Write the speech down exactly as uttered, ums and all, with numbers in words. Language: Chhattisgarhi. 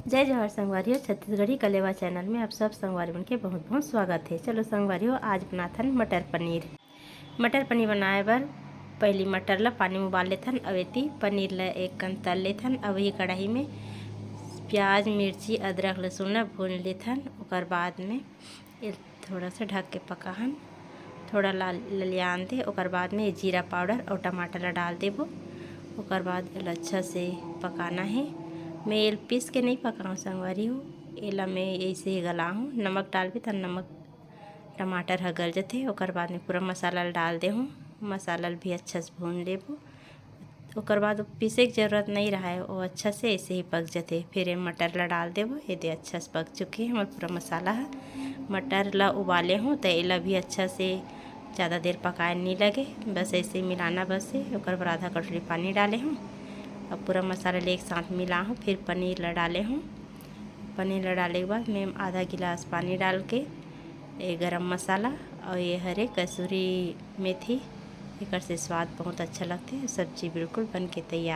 जय जोहार संगवारी हो, छत्तीसगढ़ी कलेवा चैनल में आप सब संगवारी मन के बहुत बहुत स्वागत है। चलो संगवारी हो, आज बनाथन मटर पनीर। मटर पनीर बनाए बर पहली मटर ला पानी में उबाल लेथन, अउ एती पनीर ला एक कन तल लेथन। अब वही कढ़ाई में प्याज, मिर्ची, अदरक, लहसुन ला भून लेथन। ओकर बाद में ए-, थोड़ा सा ढक के पकाहन, थोड़ा लाल ललियान दे। ओकर बाद में जीरा पाउडर अउ टमाटर ला डाल देबो। ओकर बाद एला अच्छा से पकाना है। मैं एल पीस के नहीं पकाऊँ संगवारी हो, एला मैं ऐसे ही गलाहूँ। नमक डालबे त नमक, टमाटर ह गल जथे। ओकर बाद में पूरा मसाला ला डाल देहूँ। मसाला ला भी अच्छा से भून लेबो। ओकर बाद पीसे के जरूरत नहीं रहे, वो अच्छा से ऐसे ही पक जथे। फिर ये मटर ला डाल देबो। ये दे अच्छा से पक चुके हैं हमारे पूरा मसाला है। मटर ला उबाले हूँ तो एला भी अच्छा से ज़्यादा देर पकाए नहीं लगे, बस ऐसे ही मिलाना बस है। ओकर बाद आधा कटोरी पानी डाले हूँ। अब पूरा मसाला ले एक साथ मिला हूँ, फिर पनीर ला डाले हूँ। पनीर ला डाले के बाद मैं आधा गिलास पानी डाल के ये गरम मसाला और ये हरे कसूरी मेथी, एकर से स्वाद बहुत अच्छा लगथे। सब्जी बिल्कुल बन के तैयार।